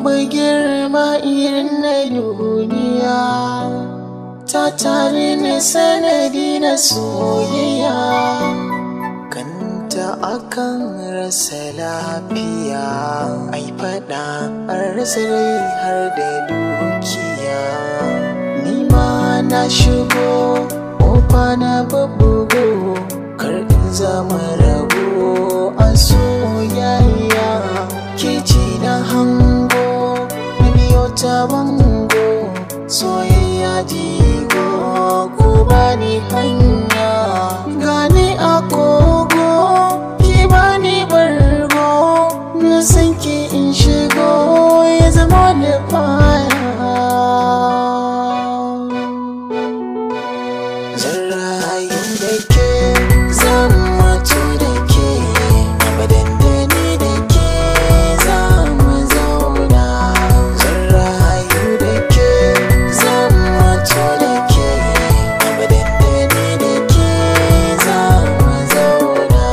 Duba girma irin na duniya, ta tare ni sanadi na soyayya. Kanta akan rasa lafiya, ai faɗa an rasa rai har da dukiya. Ni ma na shigo ƙofa na bubbugo, kar in zama rago a soyayya. Ke ce na hango, na biyo ta bango, soyayya jigo, ku bani hanya. Gani a kogo, ki bani bargo, na san ki in shigo ya zama da fara. Zan rayu da ke, zan mutu da ke, abadan da ni da ke za mu zauna. Zan rayu da ke, zan mutu da ke, abadan da ni da ke za mu zauna.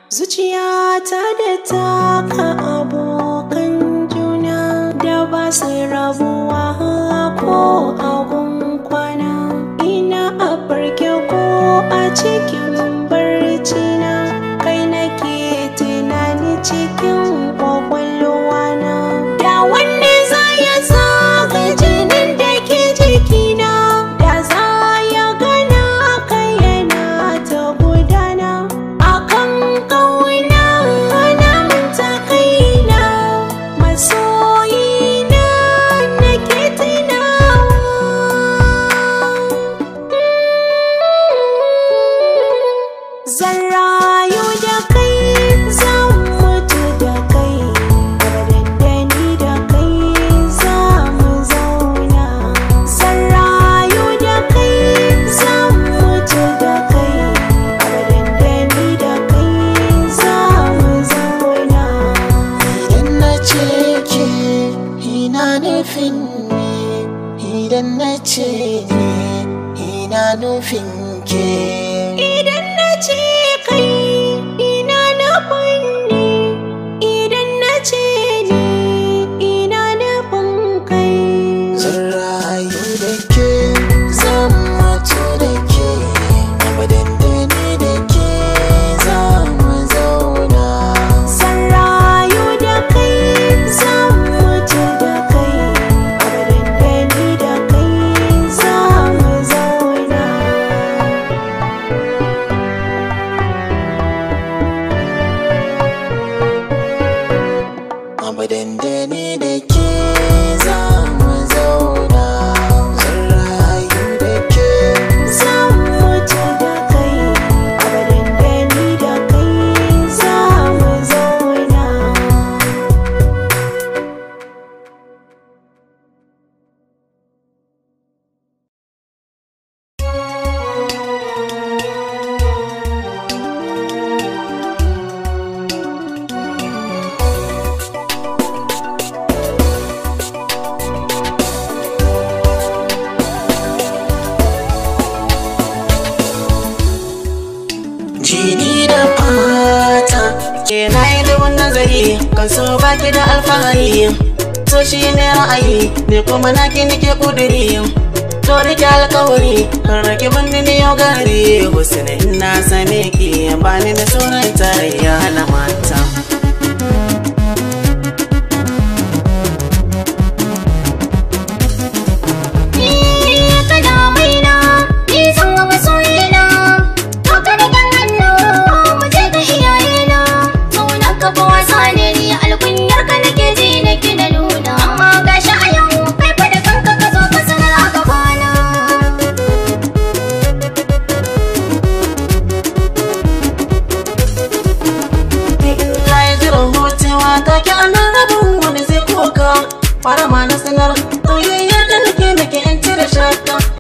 Zuciyata da taka abokan juna da ba su rabuwa ko abun kwana. Ina a farke ko a cikin barcina, kai nake tunani cikin kwakwalwa na. Da wanne za ya zaga jinin da ke jikina, da za ya gana kai yana ta gudana. Akan ƙauna na manta kaina, masoyina nake tunawa. Zan rayu da kai, zan mutu da kai, abadan da ni da kai za mu zauna. Zan rayu da kai, zan mutu da kai, abadan da ni da kai za mu zauna. Idan na ce ke, ina nufin ni. Idan na ce ni, ina nufin ke. Idan na ce kai, ina nufin ni. Idan na ce ni, ina nufin kai. Zan rayu da ke, zan mutu da ke, abadan da ni da ke za mu zauna. Zan rayu da kai, zan mutu da kai, abadan da ni da kai za mu zauna. Abadan da ni da ke za mu zauna. Zan rayu da ke, Zan mutu da kai, abadan da ni da kai za mu zauna. Jini da fata ke na yi dubun nazari kan so baki da alfahari. So shi ne ra'ayi ne kuma naki nike kuduri. To rike alkawari kan rake banni ni yau gari. Husni na same ki bani da sunan tarayya na mata.